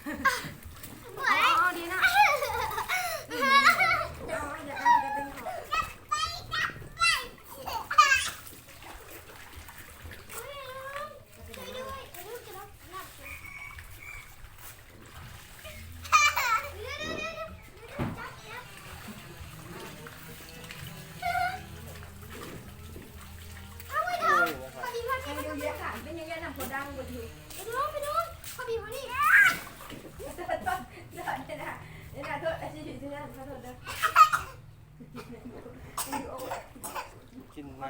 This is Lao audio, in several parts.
ບໍ່ໄດ້ ອໍ ດີນະ ກິນນ້ຳ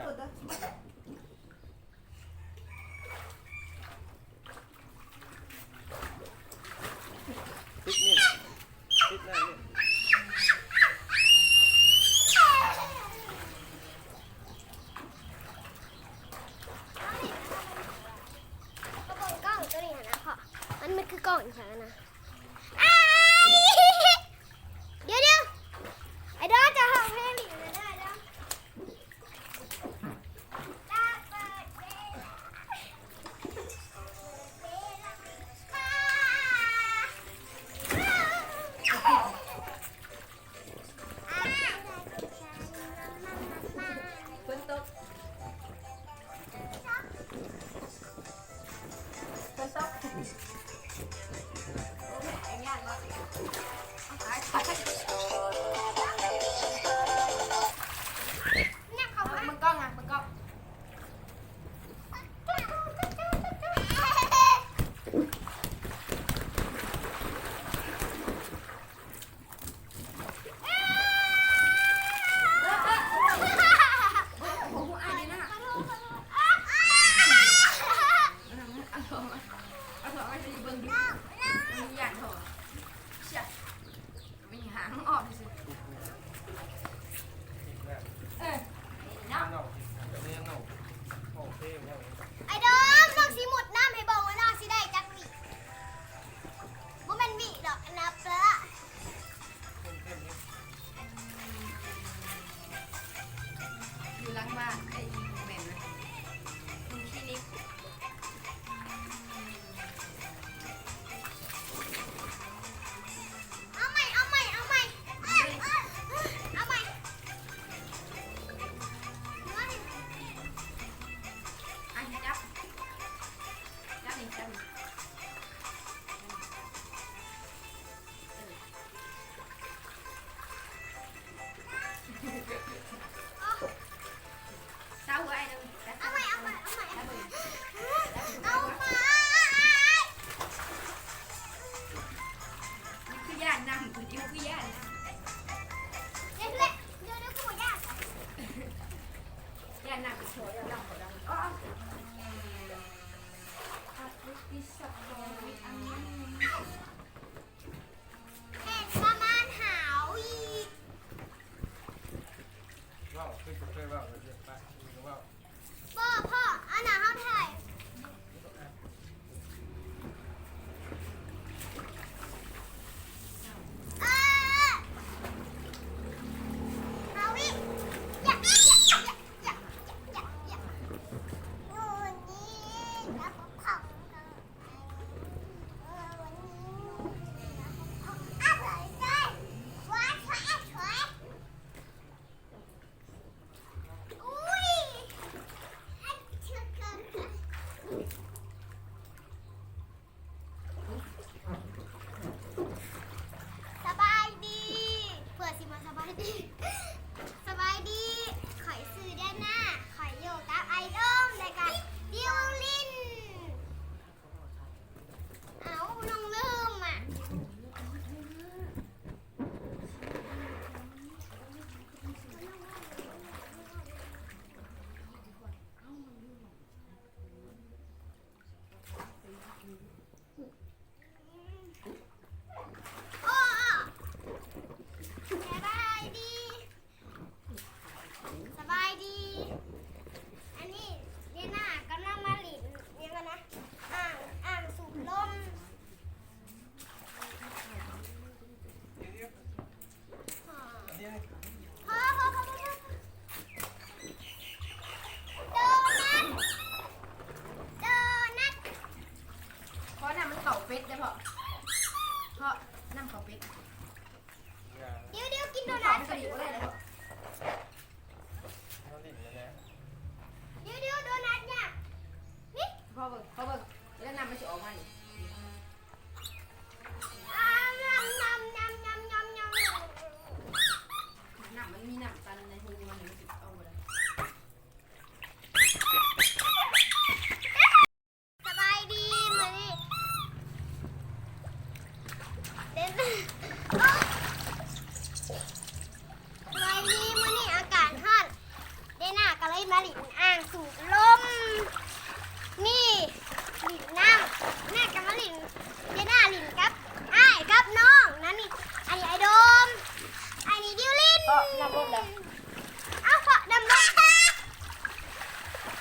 ຕິດນີ້ ຕິດໜ້ານີ້ ເບິ່ງກ້ອງຕົວນີ້ຫັ້ນນະພໍ່ ມັນ ມັນຄືກ້ອງອີຫຍັງຫັ້ນນະ? ອ້າຍ ດຽວໆ ໄອ້ດອນຈະຮ້ອງເພງອີກແລ້ວເດີ ດອນ. ຝົນຕົກ ຝົນຕົກ ໂອ້ຍ ຢ້ານບໍ່ ຕາຍ ຕາຍ ເບິ່ງກ້ອງນະ ເບິ່ງກ້ອງ. ໄອ້ດອມ ນ້ອງຊິມຸດນ້ຳໃຫ້ເບິ່ງວ່ານ້ອງຊິໄດ້ຈັກວິ ບໍ່ແມ່ນວິດອກ ອັນນັ້ນປະ ຢູ່ຫຼັງບ້ານ ເອີຍ ບໍ່ແມ່ນນະ ຢູ່ຄລີນິກ. ເອົາໃໝ່ ເອົາໃໝ່ ເອົາໃໝ່ ເອົາໃໝ່ ອັນຈັບ ຈັບນີ້ ຈັບນີ້ ເອີ. ເອົາໄວ້ ເອົາໄວ້ ເອົາໄວ້ ເອົາໄວ້ ຄືຢ້ານນ້ຳ ຄືຢ້ານນ້ຳ ເຮັດແຫຼະ ດຽວ ດຽວ ດຽວ ກູບໍ່ຢ້ານ ຢ້ານນ້ຳ ຢ້ານນ້ຳ ແຂນປະມານຫາວອີກ ເວົ້າຄືບໍ່ເຄີຍເວົ້າ ເລີຍປະ ມີກໍເວົ້າ ບໍ່ ພໍ່ ອັນນ່າ ເຮົາຖ່າຍ ເອີ ເຮົາອີກ ຢາກ ຢາກ ຢາກ ຢາກ ຢາກ ຢາກ ເນາະ ນ້ຳເຂົ້າເປັດ. ດຽວໆ ກິນໂດນັດ. ມາຫຼິ້ນແລ້ວນະ. ດຽວໆ ໂດນັດຫຍັງນີ້? ພໍເບິ່ງ ພໍເບິ່ງ ແລ້ວນ້ຳມັນຊິອອກມານີ້. ນ້ຳມັນມີນ້ຳຕັນໃນຮູມັນ ມັນຊິເອົາບໍ່ໄດ້. ສະບາຍດີ ມື້ນີ້ເດນ ສະບາຍດີ ມື້ນີ້ອາກາດຮ້ອນ ເດນາກໍເລີຍມາຫຼິ້ນອ່າງສູບລົມ ນີ້ ຫຼິ້ນນ້ຳ ແມ່ກໍມາຫຼິ້ນ ເດນາຫຼິ້ນກັບອ້າຍກັບນ້ອງນັ້ນນີ້ ອັນນີ້ອ້າຍໂດມ ອັນນີ້ດິວລິນ ເພາະນ້ຳລົດແລ້ວ. ເອົາ ເພາະນ້ຳລົດ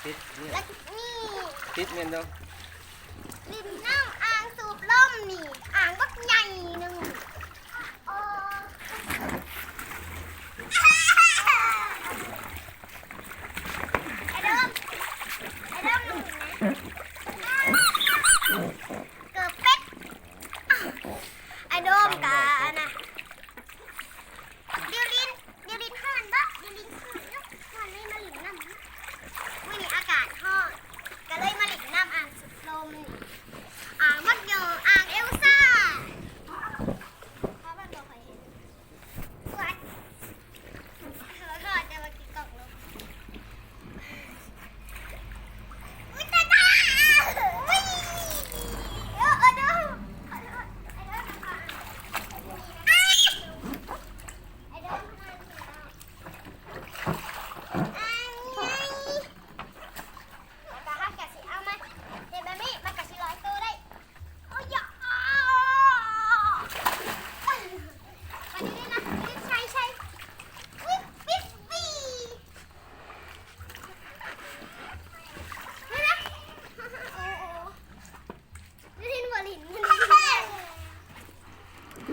ຕິດນີ້ ແລ້ວນີ້ ຕິດແມ່ນເດີ. ຫຼິ້ນນ້ຳອ່າງສູບລົມນີ້ ອ່າງບັກໃຫຍ່ໜຶ່ງ. ໂອ້ ໄອ້ດອມ ໄອ້ດອມ ເກີບເປັດ ໄອ້ດອມກະອັນນະ ດິວລິນ ດິວລິນຮ້ອນບໍ່? ດິວລິນຮ້ອນເນາະ ຮ້ອນເລີຍມາຫຼິ້ນນ້ຳ. ມື້ນີ້ອາກາດຮ້ອນ ກໍເລີຍມາຫຼິ້ນນ້ຳອ່າງສູບລົມນີ້ ອ່າງບັກໃຫຍ່ ອ່າງເອວຊາ. ເພາະມັນບໍ່ຄ່ອຍເຫັນ ສວຍ ເພາະວ່າຈະມາກິນກອກລົມ.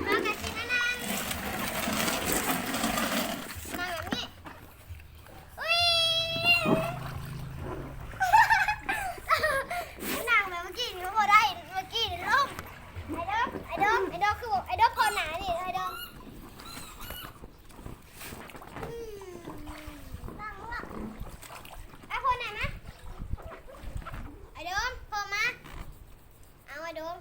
ມາກັນຊິນະນາງ ມາແບບນີ້ ອຸ້ຍ ນາງແບບເມື່ອກີ້ນີ້ບໍ່ໄດ້ ເມື່ອກີ້ນີ້ລົ້ມ. ໄອ້ດອມ ໄອ້ດອມ ໄອ້ດອມ ຄືບໍ່ ໄອ້ດອມພໍໜ້ານີ້ ໄອ້ດອມ. ອືມ ໄອ້ຄົນນັ້ນນະ ໄອ້ໂດມ ພໍ່ມາ ເອົາ ໄອ້ໂດມ